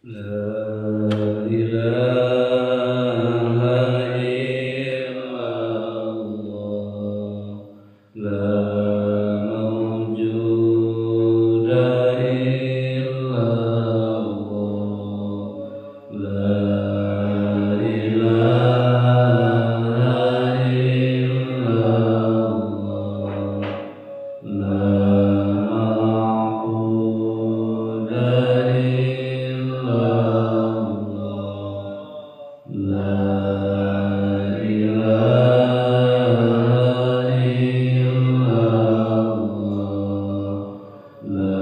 La ilaha illallah, la mawjuda illallah, la ilaha illallah, la ma'buda illallah, la ilaha illallah, la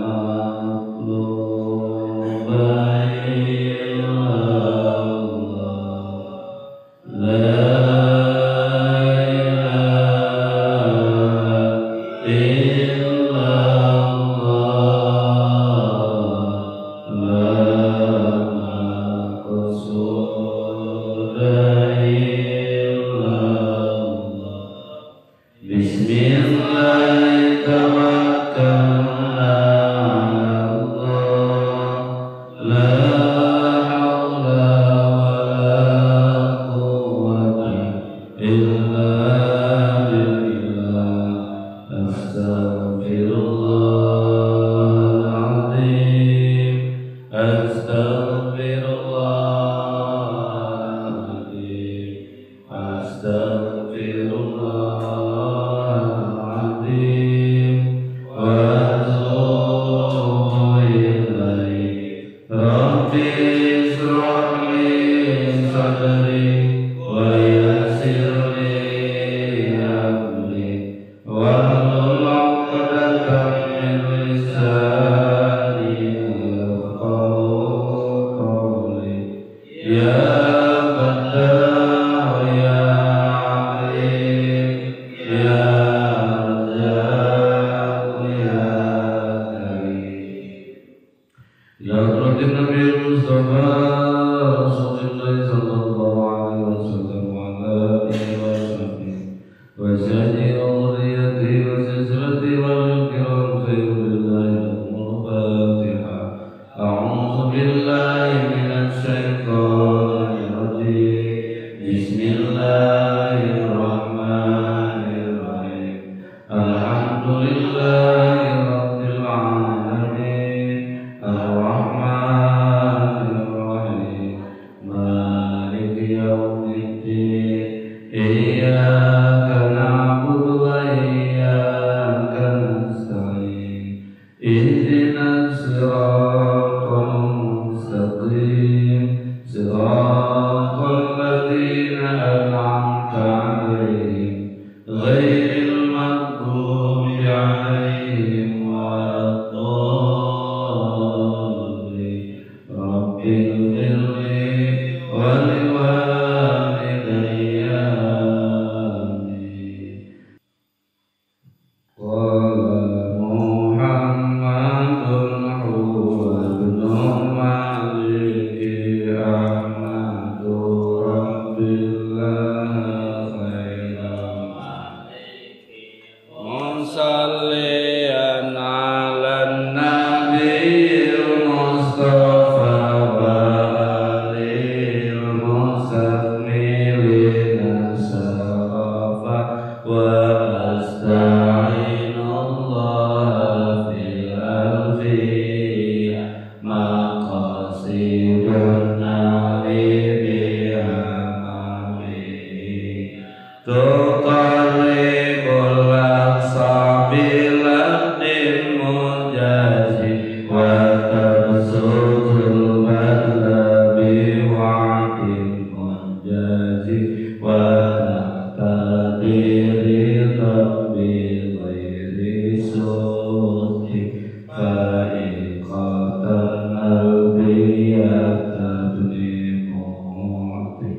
matluba illallah, la ilaha illallah, la maqsuda illallah. Bismillah tawakkalna 'ala Allah, la hawla wa la quwwata illa billah. Astaghfirullahal azim, astaghfirullahal azim, astaghfirullahal azim wa atubu ilaih. Rabbi ishrah li sadri wa yassir li amri wahlul 'uqdatam min lisani yafqahu qawli. Ya Fattah ya Alim ya Razzaq ya Karim. Ya Rabbin Nabi Mustafa Rasulullah sallallahu alaihi wasallam wa ala alihi wa sahbihi wa sahbihi wa dhurriyyatihi wa silsilatihi wal kiram khairulillahi lahumul Fatihah. A'udzu billahi minasy syaithanir rajim. Bismillahirrahmanirrahim. Alhamdulillahi rabbil alamin, arrahmanir rahim, maliki yaumiddin, iyyaka na'budu wa iyyaka nasta'in, ihdinas siratal mustaqim, siratal ladzina an'amta 'alaihim, ghairil maghdubi 'alaihim waladdallin. Rabbil ighfirli wa liwalidayya, amin. Qala Muhammadun huwa ibnu Maliki Ahmadu Rabbillah khaira musalliyan 'ala nabiyil Mustafa wa alil mustaghfirina sarafa wa asta'inullah fil alfiyah maqasidun nali biha mami tuqarribul aqsa biladin mujazi wa tabsutul badla biwa'din munjazi wa taqtadi ridha bi ghairi suhi fa'iqatan albiyata bni mu'ti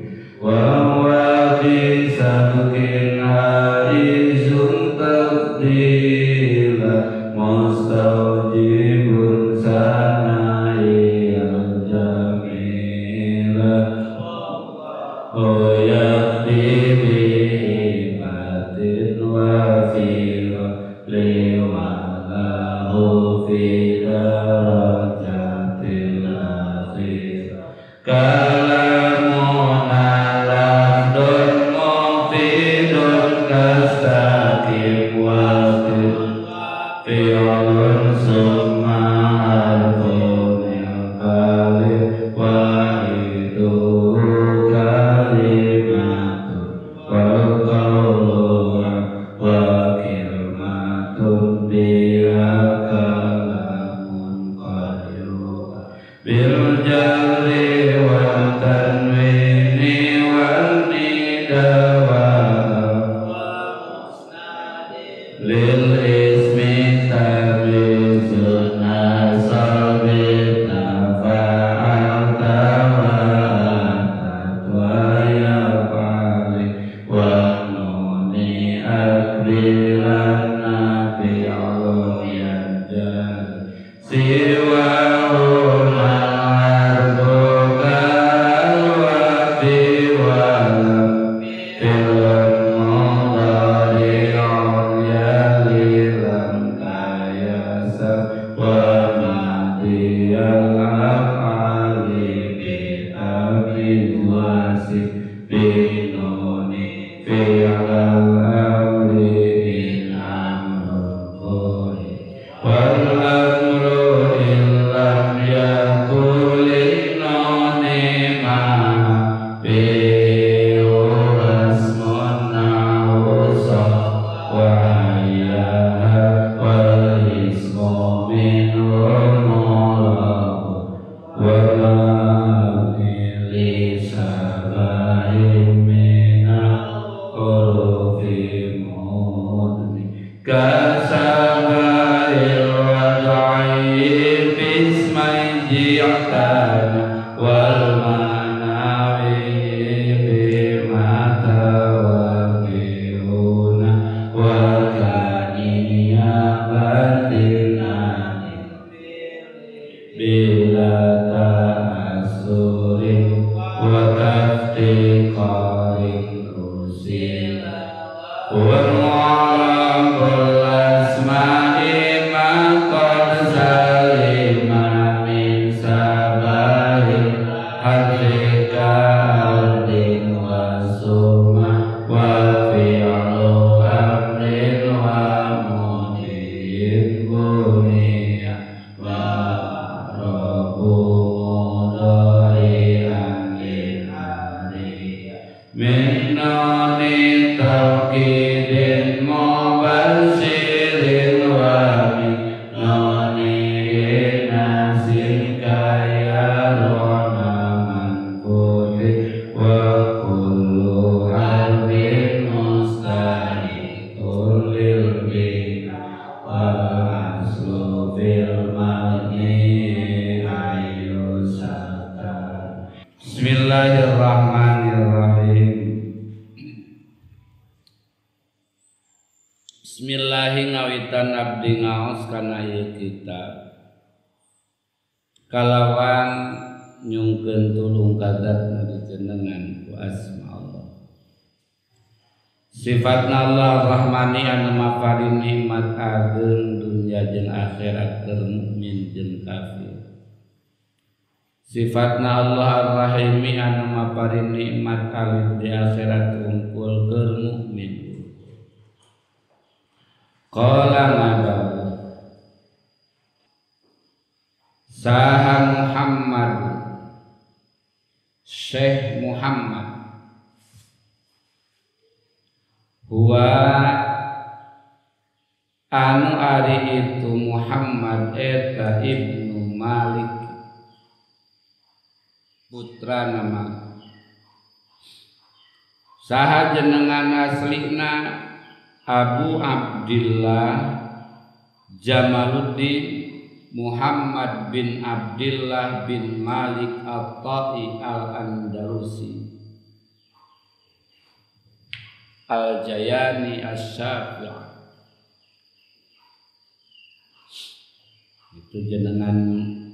wa huwa fi sabqin haizun tafdila mustawjibun sana'iyal jamila yaqdi bihimatin wa fi liwalahu fi daraini. Bil jarri wal tanwini wal nida wa lil ismi tamizun asabi tafa'alta wa atat wa yaf'ali wa nuni akbiranna fi'lun yanjali siwahuma Bismillahirrahmanirrahim. Bismillahi ngawitan abdi ngaos kana ieu kitab kalawan nyungkeun tulung ka zat nu dijenengan ku asma Allah. Sifatna Allah Rahmani anu maparin nikmat ageung dunya jeung akhirat keur mukmin jeung kafir. Sifatna Allah Ar-Rahimi anu maparin nikmat alit di akhirat unggul keur mukmin. Qala ngadawu saha Muhammad Syekh Muhammad huwa anu ari itu Muhammad eta ibnu Malik putra nama saha jenengan aslina Abu Abdillah Jamaluddin Muhammad bin Abdillah bin Malik At-Ta'i Al-Andalusi Al-Jayani Asy-Syafi'i. Itu jenengan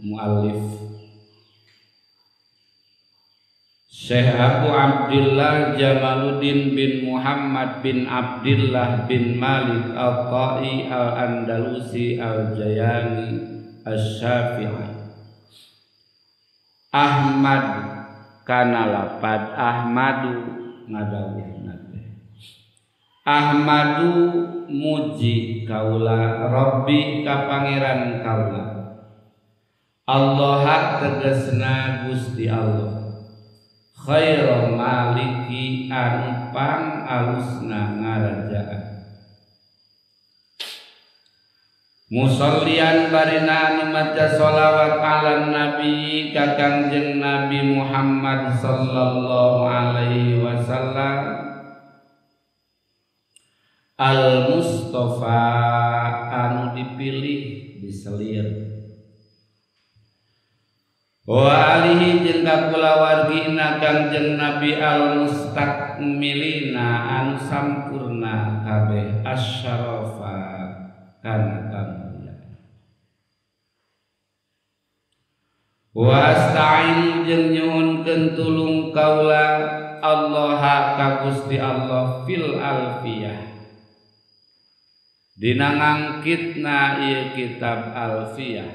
muallif Syekh Abu Abdillah Jamaluddin bin Muhammad bin Abdillah bin Malik Al-Ta'i Al-Andalusi Al-Jayani Asy-Syafi'i. Ahmad kana lapad Ahmadu ngadawuhna teh Ahmadu muji kaula Rabbi ka pangeran kaula Allah tegasna Gusti Allah khairu maliki anu pang alusna ngarajaan. Musallian barina anu maca sholawat ala nabi ka Kangjeng Nabi Muhammad sallallahu alaihi wasallam al Mustafa anu dipilih diselir wa alihi jeung ka kulawargina Kangjeng Nabi al mustakmilina anu sampurna kabeh asyarafa kana kamulyaan. Wa asta'inu jeung nyuhunkeun tulung kaula Allah ka Gusti Allah fil alfiyah dina ngangkitna ieu kitab alfiyah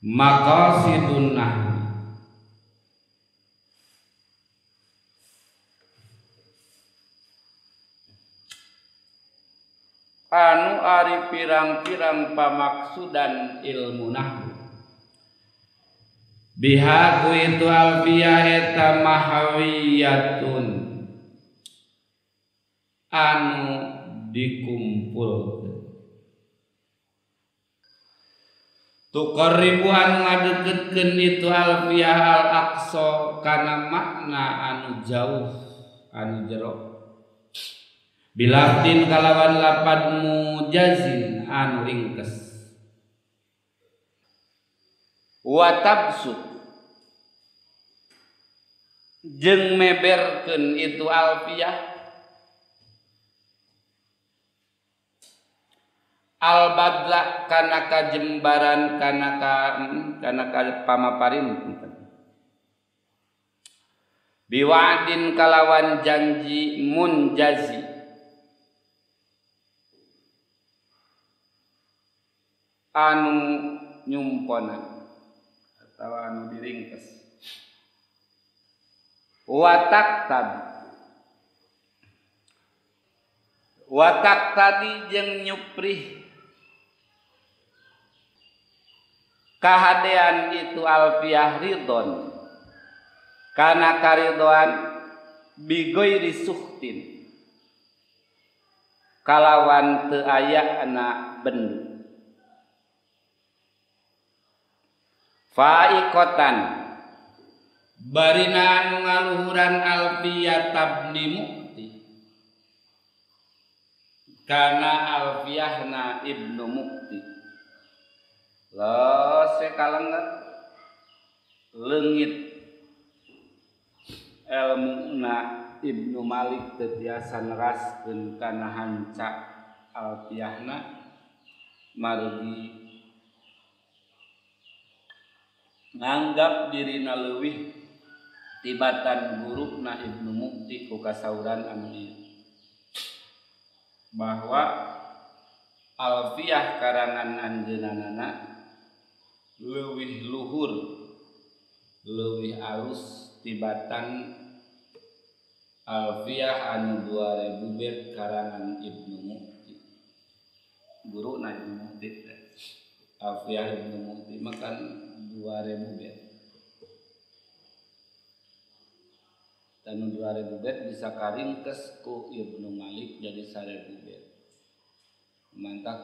maqasidun nahwi anu ari pirang-pirang pamaksudan ilmu nahwu biha ku itu alfiyah eta mahawiyatun anu dikumpulkeun tuqarribu anu ngadeukeutkeun itu alfiyah al-aqsa kana makna anu jauh anu jero bilafdin kalawan lapad mujazin anu ringkes wa tabsut jeung meberkeun itu alfiyah al badla kana kajembaran kana ka pamaparin biwa'din kalawan janji munjazi anu nyumponan atau anu diringkes watak tadi jeung nyuprih kahadean itu alfiyah ridon kana karidoan bighairi suhtin kalawan teu aya na bendu faikotan barina anu ngaluhuran alfiyah tabni mukti kana alfiyahna ibnu mukti lose kalenget leungit elmuna Ibnu Malik teu tiasa neraskeun kana hanca alfiyahna margi nganggap dirina leuwih tibatan guruna Ibnu Mukti ku kasauran anu ieu bahwa alfiyah karangan anjeunna leuwih luhur leuwih alus tibatan alfiyah anu 2000 bait karangan Ibnu Mukti guruna Ibnu Mukti. Alfiyah Ibnu Mukti makan 2000 bait dan 2000 bait bisa karingkes ku Ibnu Malik jadi 1000 bait. Mantap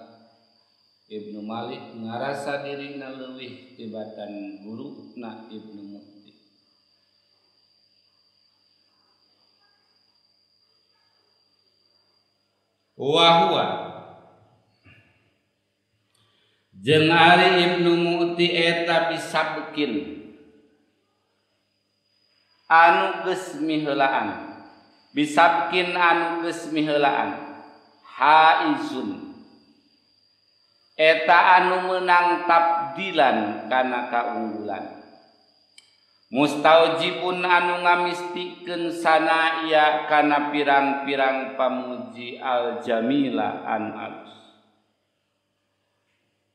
Ibnu Malik ngarasa dirina leuwih tibatan guruna Ibnu Mukti. Wa huwa jeung ari Ibnu Mukti eta bisabkin anu geus miheulaan bisabkin anu geus miheulaan haizun eta anu meunang tabdilan kana kaunggulan mustaujibun anu ngamistikeun sanaya kana pirang-pirang pamuji al jamila anu alus.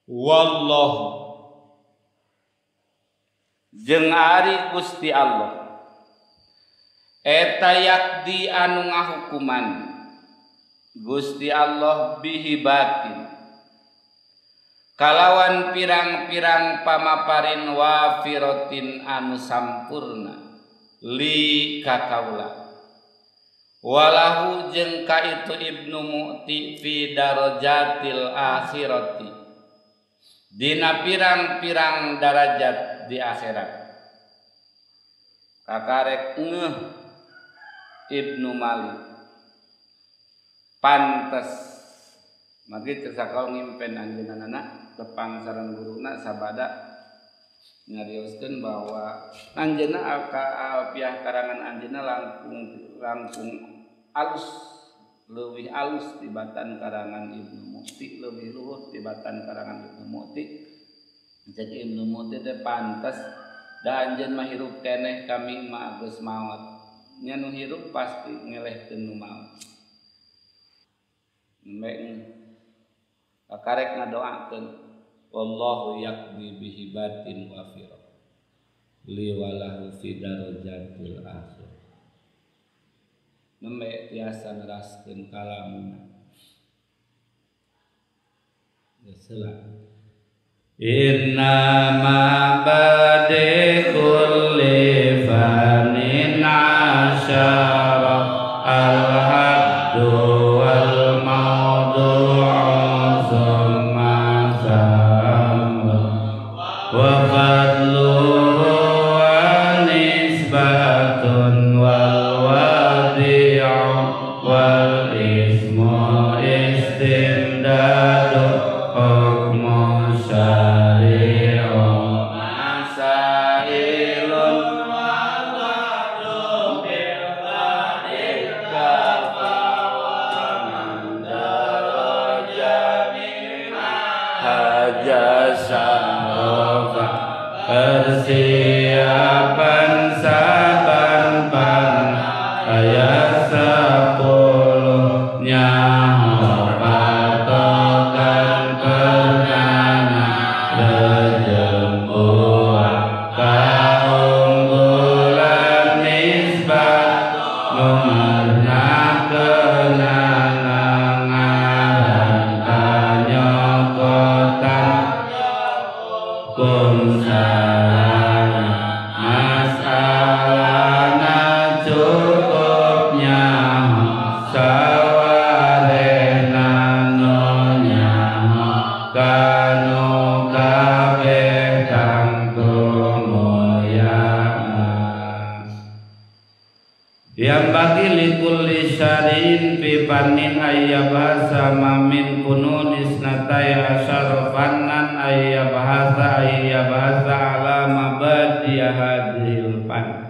Wallahu jeung ari Gusti Allah eta yakdi anu ngahukuman Gusti Allah bihi batin kalawan pirang-pirang pamaparin wafiratin anu sampurna li kakaula Walahu jeung ka itu Ibnu Mu'ti fi darajatil akhirati dina pirang-pirang darajat di akhirat. Kakarek ngeuh Ibnu Malik pantes margi teu sakal ngimpen anjeunna tepang sareng guruna sabada nyarioskeun bahwa anjeunna alfiah karangan anjeunna langkung alus, leuwih alus tibatan karangan Ibnu Mu'ti, leuwih luhur tibatan karangan Ibnu Mu'ti. Jadi Ibnu Mu'ti teh pantes da anjeun mah hirup keneh kami mah geus maot. Nya nu hirup pasti ngelehkeun nu maot. Nembe kakarek ngadoakeun wallahu yaqdi bihibatin wafira li walahu fi darajatil akhir. Nembe tiasa neraskeun kalamna. Geus heula. Inna ma bade kulli fanin asyara al-haddu wal mawdu'u summa samma wa fadluhu wa nisbatun wal wadi'u wal ismu istimdadu hukmu syari'u masailun wa ba'du bil ba'dil kafa wa man daraja bima haja syarafa persiapan saban pan aya 10 nyaho patokan perdana rejembuan kaunggulan nisbat nomorna kenangan ngaran kanyokotan kum sarana masalahna cukupnya sawarehna nu nyaho kanu kabeh kang tumulyaan. Yang bagi likulli syari'in fi fannin ayyabahasa ma min funun isnatai asyara fannan ayyabahasa ala mabadiya hadhil fan.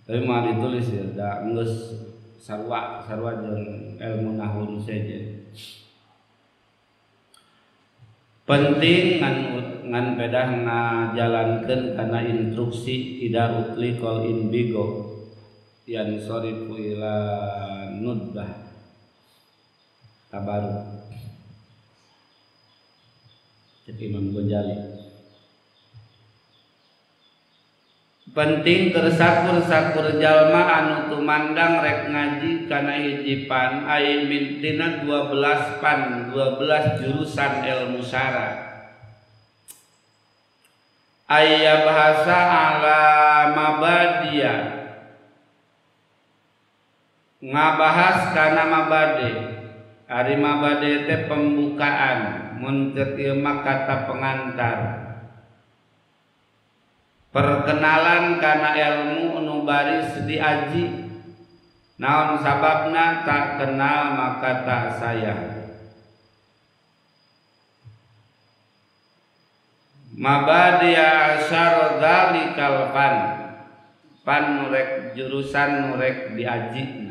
Tapi mah ditulis ya, da geus sarua jeung ilmu nahwu saja. Penting ngan pedah ngajalankeun kana instruksi ida utliqal inbigo yan sarifu ila nudbah tabaru. Cek Imam Ghazali. Penting tersakur-sakur jalma anu tumandang rek ngaji kana hiji pan ai mintina 12 pan 12 jurusan ilmu syara. Aya bahasa ala mabadia ngabahas kana mabade. Ari mabade teh pembukaan, mun ceuk ieu mah kata pengantar. Perkenalan kana ilmu nu baris diaji. Naon sababna tak kenal maka tak sayang. Mabadiya asyara dzalikal fan. Pan nurek jurusan nurek diajina.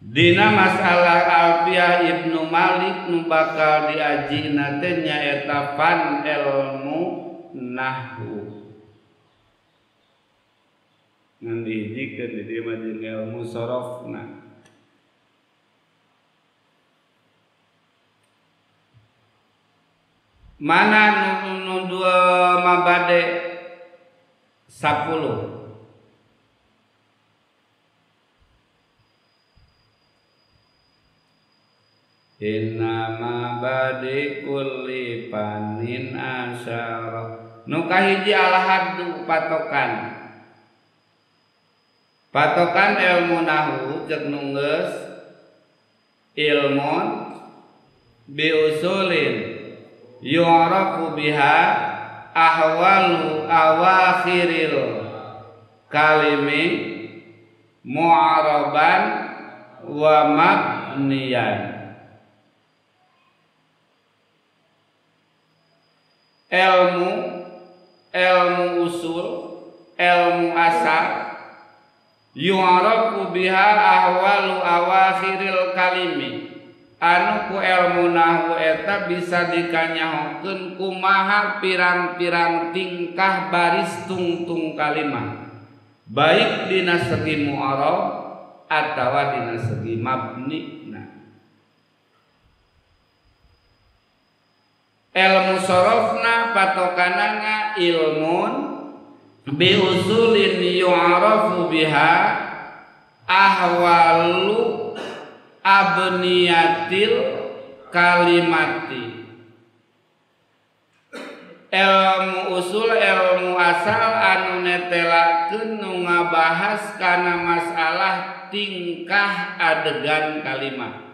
Dina masalah Alfiah Ibnu Malik nu bakal diajina teh nyaeta fan ilmu nahwu. Ngan dihijikeun di dieu mah jeung ilmu sorofna. Mana nu dua mabade 10. Inna mabadi kulli panin asyara Nu kahiji al-haddu patokan. Patokan ilmu nahwu ceuk nu geus ilmun bi usulin yu'rafu biha ahwalu awakhiril kalimi mu'araban wa mabniyan. Ilmu usul, ilmu asal yu'rafu biha ahwalu awakhiril kalimi, anu ku ilmu nahwu eta bisa dikanyahokeun kumaha pirang-pirang tingkah baris tungtung kalimah, baik dina segi mu'arab atawa dina segi mabni. Nah, ilmu sorofna patokanana ilmun bi usulin yu'rafu biha ahwalu abniyatil kalimati. Ilmu usul, ilmu asal anu netelakeun nu ngabahas kana masalah tingkah adegan kalimat.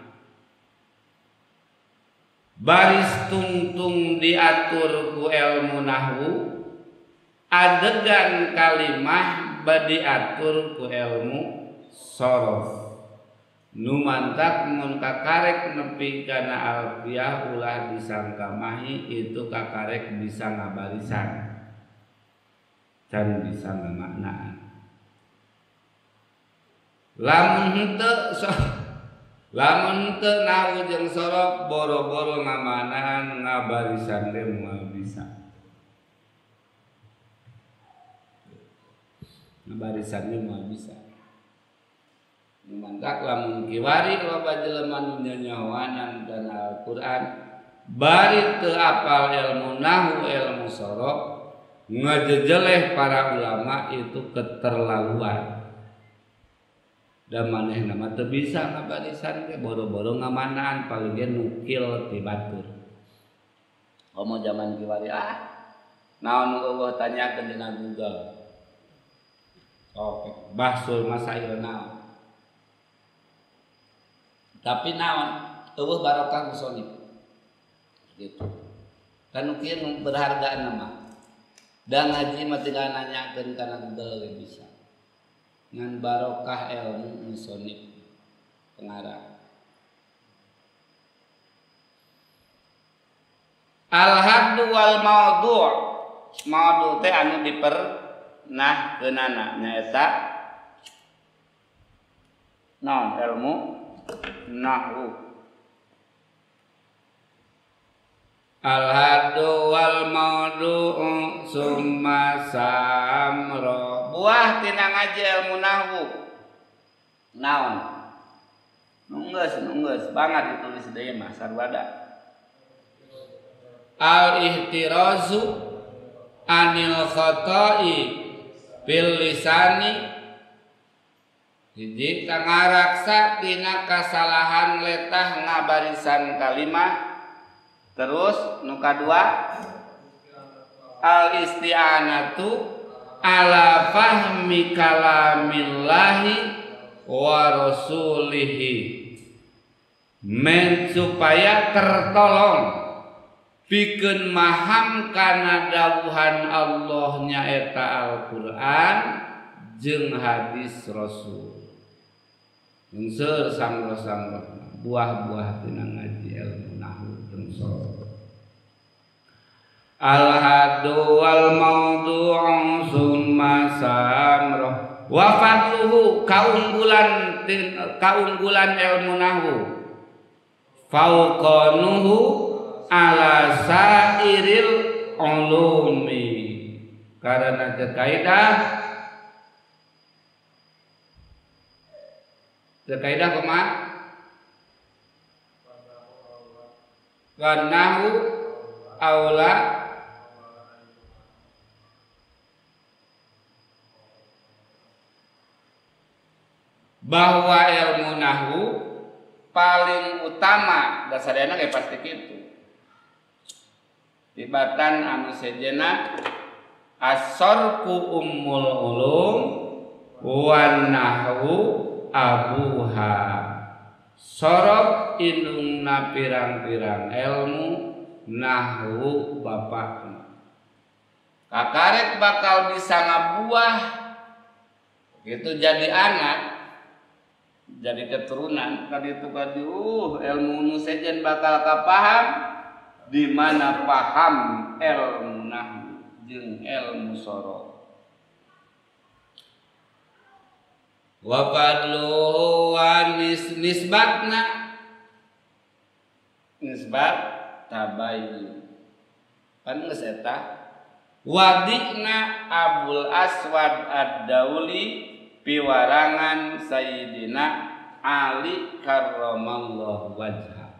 Baris tungtung diatur ku ilmu nahwu, adegan kalimah diatur ku ilmu sorof. Nu mantak mun kakarek nepi kana alfiah ulah disangka mahi itu kakarek bisa ngabarisan can bisa ngamaknaan. Lamun henteu lamun teu nahwu jeung sorof boro-boro ngamanaan ngabarisan ge moal bisa. Ngabarisan ge moal bisa. Mantak lamun kiwari loba jelema nu nyanyahoanan kana Al-Qur'an bari teu apal ilmu nahwu ilmu sorof ngajejeleh para ulama itu keterlaluan. Da manehna mah teu bisa ngabarisan ge boro-boro ngamanaan paling ge nukil ti batur. Komo zaman kiwari ah naon nu eueuh tanyakeun dina Google. Oke, bahsul masail naon. Tapi naon eueuh barokah musonib. Gitu. Kan nu kieu nu berharga mah. Da ngaji mah tinggal nanyakeun kana Google ge bisa. Ngan barokah ilmu musonib pengarang. Al-haddu wal maudhu'. Maudhu' teh anu dipernahkeunana nyaeta naon ilmu nahwu. Al-haddu wal maudhu'u summa samro. Buah tina ngaji ilmu nahwu naon? Nunggeus banget ditulis deui mah sarwada. Al-ihtirazu anil khata'i bil lisani. Hiji kangaraksa tina kasalahan letah ngabarisan kalimah. Terus nu kadua al isti'anatu ala fahmi kalamillahi wa rasulihi, men supaya tertolong pikeun maham kana dawuhan Allah nyaeta Al-Qur'an jeung hadis Rasul. Unsur samroh-samroh buah-buah tina ngaji ilmu nahwu jeung sorof. Al-haddu wal maudhu'u summa samroh. Wa fadluhu kaunggulan ilmu nahwu fauqanuhu ala sairil ulumi. Karena kaidah kumaha? Wa nahwu aula bahwa ilmu nahwu paling utama dasarna ge pasti kitu. Tibatan anu sejenna As-sarfu ummul ulum wan nahwu abuha. Sorob indungna pirang-pirang ilmu, nahwu bapakna. Kakarek bakal bisa ngabuah gitu jadi anak, jadi keturunan tadi itu kan ilmu nu sejen bakal kapaham di mana paham ilmu nahwu jeung ilmu sorob. Wa fadluhu wa nisbatna nisbat tabayyun pan geus eta wadina Abul Aswad Ad-Dauli piwarangan Sayyidina Ali karramallahu wajha.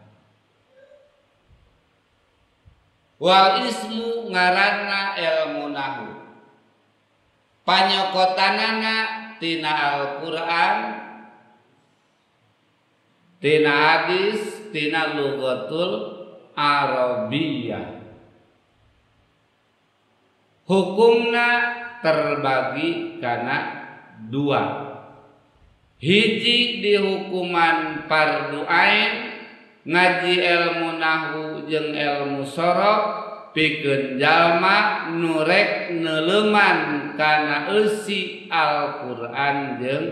Wal ismu ngaranna ilmu nahwu panyokotanana tina Al-Qur'an, tina hadis, tina lugatul Arabiyah. Hukumna terbagi kana dua. Hiji dihukuman fardu ain, ngaji ilmu nahwu jeung ilmu sorof pikeun jalma nu rek neuleuman kana eusi Al-Qur'an jeung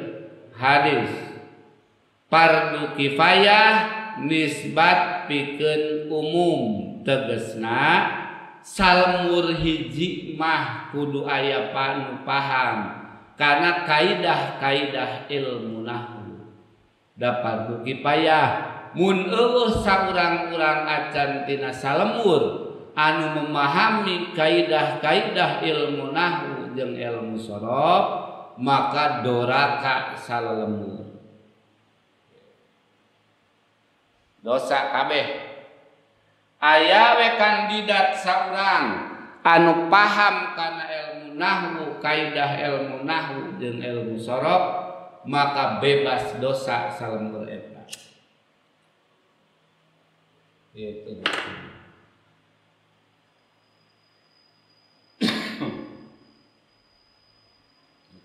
hadis. Fardu kifayah nisbat pikeun umum, tegesna salmur hiji mah kudu aya panu paham karena kaidah-kaidah ilmu nahwu. Da fardu kifayah mun eueuh saurang-urang acan tina salemur anu memahami kaidah-kaidah ilmu nahwu jeung ilmu sorof maka doraka salemur, dosa kabeh. Aya we kandidat saurang anu paham kana ilmu nahwu, kaidah ilmu nahwu jeung ilmu sorof maka bebas dosa salemur eta. Itu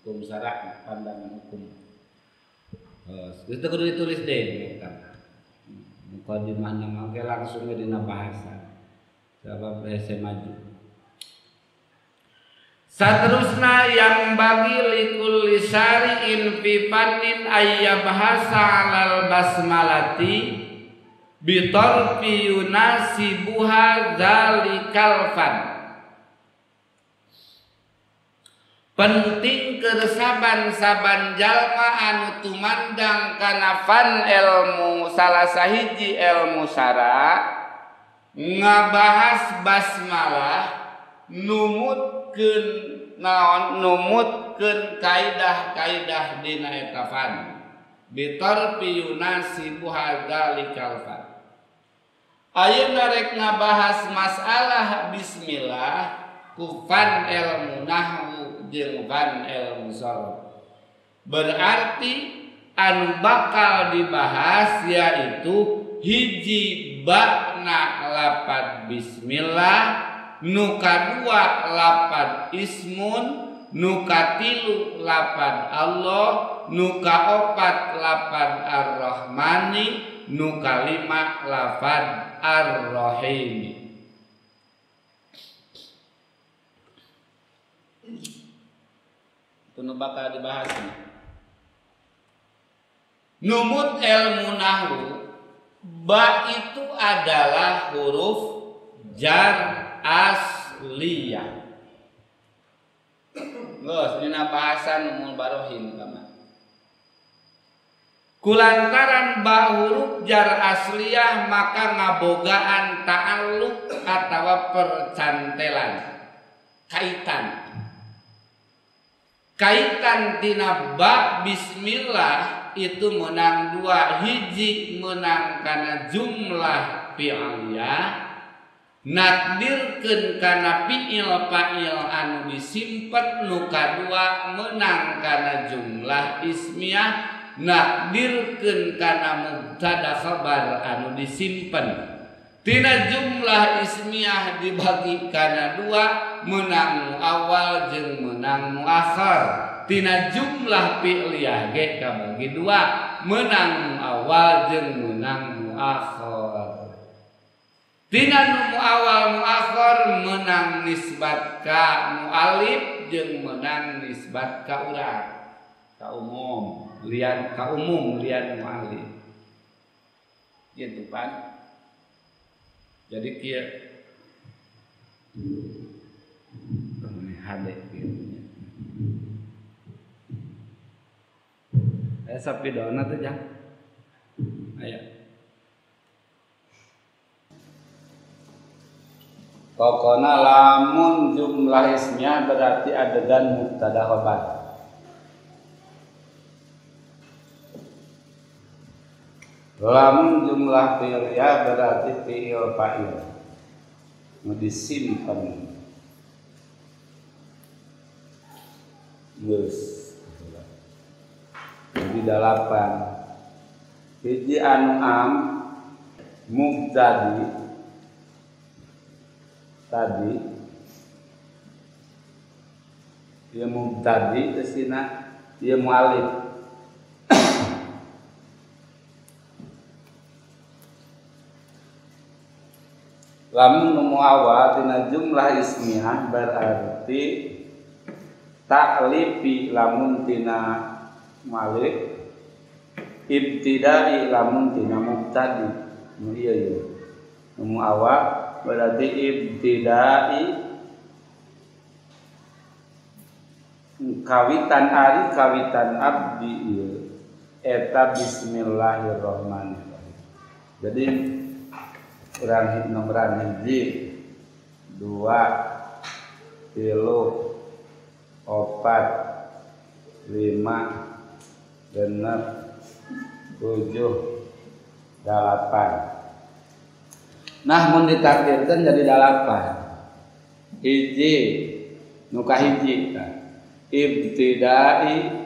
hukum syarak, pandangan hukum. Itu kudu ditulis deh kan. Mukadimahna mangke langsung dina bahasa. Sebab hese maju. Saterusna yang bagi likulli syari'in fi fannin ayya bahasa alal basmalati bitarfi yunasibuha dzalikal fan. Penting keresaban-saban jalma anu tumandang kana fan ilmu salah sahiji ilmu syara ngabahas basmalah numutkeun naon, numutkeun kaidah-kaidah dina eta fan bitarfi yunasibuha dzalikal fan. Ayeuna rek ngabahas masalah bismillah ku fan ilmu nahwu jeung fan ilmu sorof. Berarti anu bakal dibahas yaitu hiji bakna lapad bismillah, nu kadua lapad ismun, nu katilu lapad Allah, nu kaopat lapad ar-Rahmani, nu kalima lapad ar-Rahimi. Itu nu bakal dibahas ini. Numut ilmu nahwu, ba itu adalah huruf jar asliyah. Geus dina bahasa numul barohin kama. Kulantaran ba huruf jar asliyah maka ngabogaan ta'alluq atawa percantelan, kaitan. Kaitan tina ba bismillah itu menang dua, hiji menang karena jumlah fi'liyah, nakdirkeun kana fi'il fa'il anu disimpen, nu kadua menang kana jumlah ismiyah, nakdirkeun kana mubtada khabar anu disimpen. Tina jumlah ismiyah dibagi kana dua, menang muawwal jeung menang muakhir. Tina jumlah fi'liyah ge kabagi dua, menang muawwal jeung menang muakhir. Tina nu muawwal muakhir menang nisbat ka mualif jeung menang nisbat ka urang, ka umum, lian ka umum lian mualif. Gitu pan. Jadi kieu ini hade kieu nya. Aya sapidona teh jang. Aya. Pokona lamun jumlah ismiyah berarti adegan mubtada khabar. Lamun jumlah fi'liyah berarti fi'il fa'il. Nu disimpen. Geus. Jadi 8. Hiji anu am mubtadi tadi ieu mubtadi teusina ieu mualif. Lamun nu muawwal tina jumlah ismiyah berarti ta'lifi lamun tina mualif, ibtidai lamun tina mubtadi. Nu ieu ieu. Nu muawwal berarti ibtidai kawitan ari kawitan abdi ieu eta bismillahirrahmanirrahim. Jadi urang nomoran 1 2 3 4 5 6 7 8. Nah mun ditakdirkeun jadi 8. Hiji nu kahiji tah ibtidai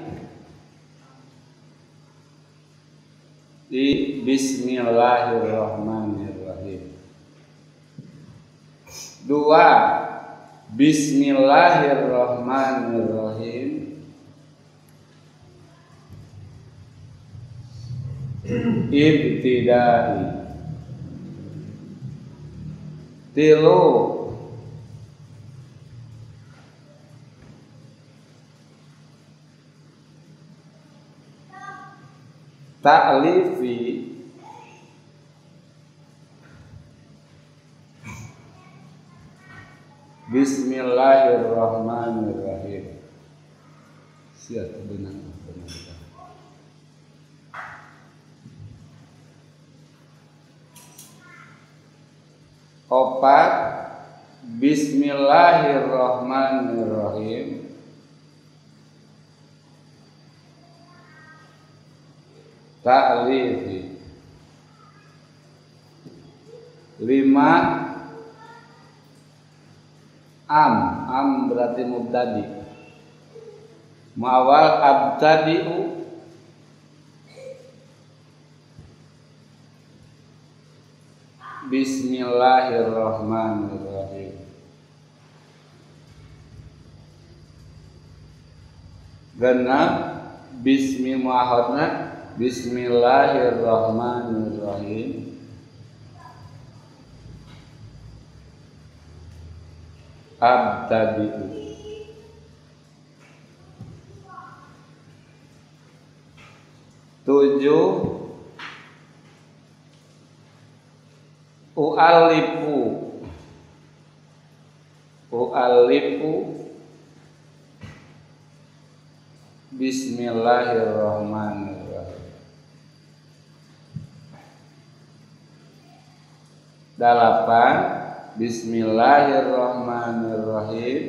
di bismillahirrahmanirrahim. 2 bismillahirrahmanirrahim ibtidai. 3 ta'lifi bismillahirrahmanirrahim. Siap benar benar. 4 bismillahirrahmanirrahim ta'lifi. 5 am, am berarti mubtadi. Muawwal abtadi'u bismillahirrahmanirrahim. 6 bismi muahadna bismillahirrahmanirrahim abtadi'u. 7 u'alifu, u'alifu bismillahirrahmanirrahim. 8 bismillahirrahmanirrahim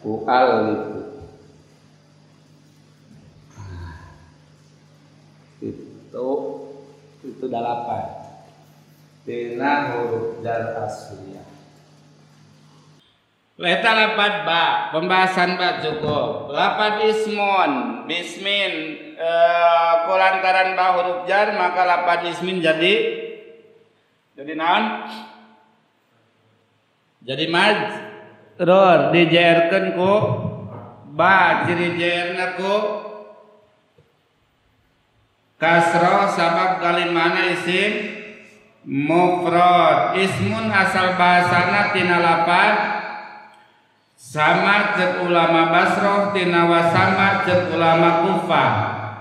u'alifu. Itu 8 tina huruf jar asliyah. Eta lapad ba, pembahasan ba cukup. Lapad ismun, bismin, kulantaran ba huruf jar maka lapad ismin jadi naon? Jadi majrur dijerkeun ku ba, ciri jerna ku kasroh sabab kalimana isim mufrad. Ismun asal bahasana tina lapad sama cek ulama Basroh tina wasama cek ulama Kufah.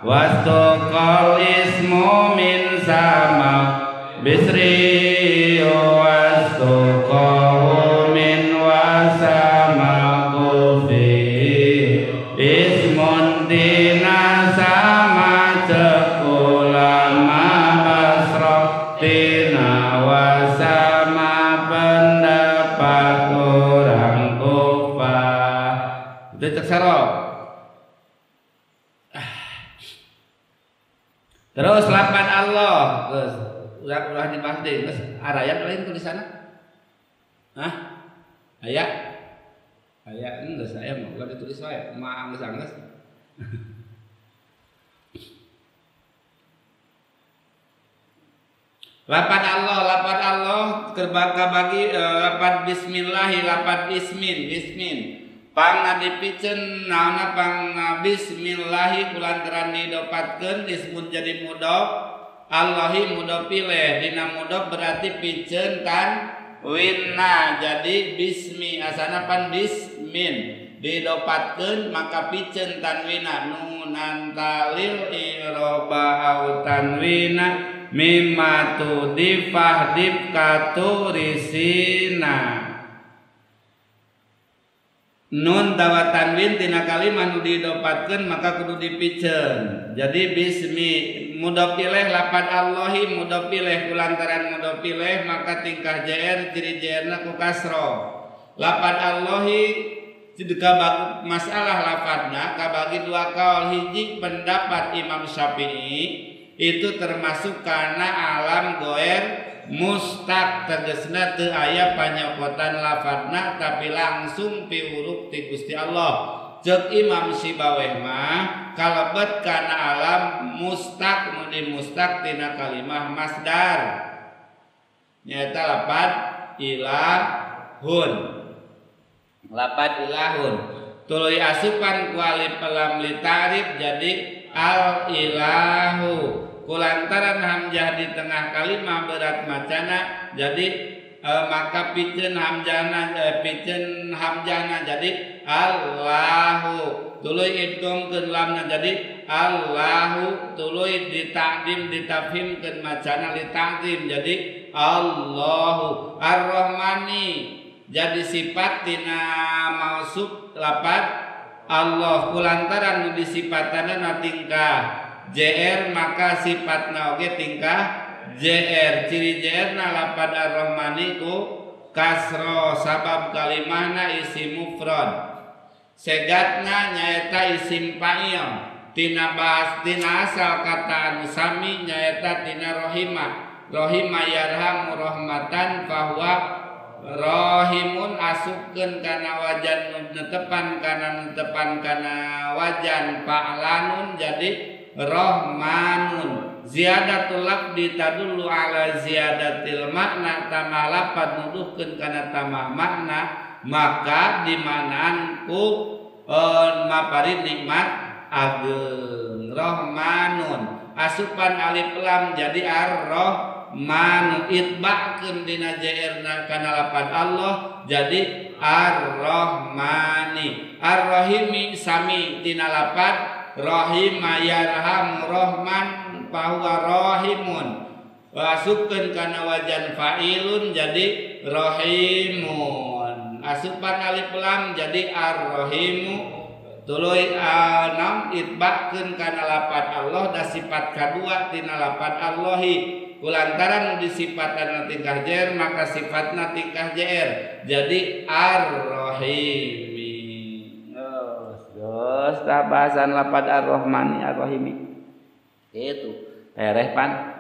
Wastuqal ismu min sama bisri wastuqahu min wasama kufi. Ismun tina sama cek ulama Basroh tina wasama pendapat orang Kufah. Itu cek saro. Terus lapan Allah, terus ulah dibahas deh. Terus araya lain tulisanna? Hah? Aya? Aya geus aya mah ulah ditulis wae, mah anggeus-anggeus. Lapan Allah kabagi lapan bismillahi, lapan ismin, ismin. Pangna dipiceun naonna pangna bismillahi kulantaran didopatkeun ismun jadi mudhof, Allahi mudhof ilaih. Dina mudhof berarti piceun tan winna jadi bismi asana pan bismin didopatkeun maka piceun tanwina nunan talil i'roba au tanwina mimma tudifah dibkaturisina. Nun tawa tanwin tina kalimah nu didopatkeun maka kudu dipiceun. Jadi bismi mudhof ilaih lapan Allahi mudhof ilaih kulantaran mudhof ilaih maka tingkah jr ciri jrna ku kasroh. Lapan Allahi masalah lafadna kabagi dua kaul. Hiji pendapat Imam Syafi'i itu termasuk karena alam goer mustaq tegesna teu aya panyokotan lafadna tapi langsung piuruk ti Gusti Allah. Ceuk Imam Sibaweh mah kalebet kana alam mustaq nu dimustaq tina kalimah masdar nyaeta lapad ilahun. Lapad ilahun tuluy asupan ku alif lam li ta'rif jadi al ilahu. Kulantaran hamzah di tengah kalimah berat macana jadi maka piceun hamzahna jadi Allahu. Tuluy idghamkeun lamna jadi Allahu, tuluy ditakdim ditafhimkeun macana litakdim jadi Allahu. Ar-Rahmani jadi sifat tina mausuf lapad Allah kulantaran nu disipatanna tingkah JR maka sifatna oge tingkah JR. Ciri JR na lapad ar-Rahmani ku kasro sabab kalimahna isim mufrad. Segatna nyaeta isim fa'il tina bahas tina asal kata anu sami nyaeta tina rohima. Rohima yarhamu rahmatan fahuwa rohimun asupkeun kana wajan netepan kana wajan fa'lanun jadi rohmanun. Ziyadatul lafdi tadullu ala ziyadatil makna tambah lapad nuduhkeun kana tambah makna maka dimanaan ku maparin nikmat ageng. Rohmanun asupan alif lam jadi ar-rohmanu itba'keun dina jerna kana lapad Allah jadi ar-rohmani. Ar-rohimi sami tina lapad rahima yarham rohman fahuwa rahimun asupkeun kana wajan fa'ilun jadi rahimun. Asupan alif lam jadi ar-rahimu tuluy enam itba'keun kana lapad Allah da sifat kadua tina lapad Allahi kulantaran nu disifatna tingkah jer maka sifatna tingkah jer jadi ar-rahimi. Terus tah bahasan lapad ar-Rahmani ar-Rahimi. Itu tereh pan.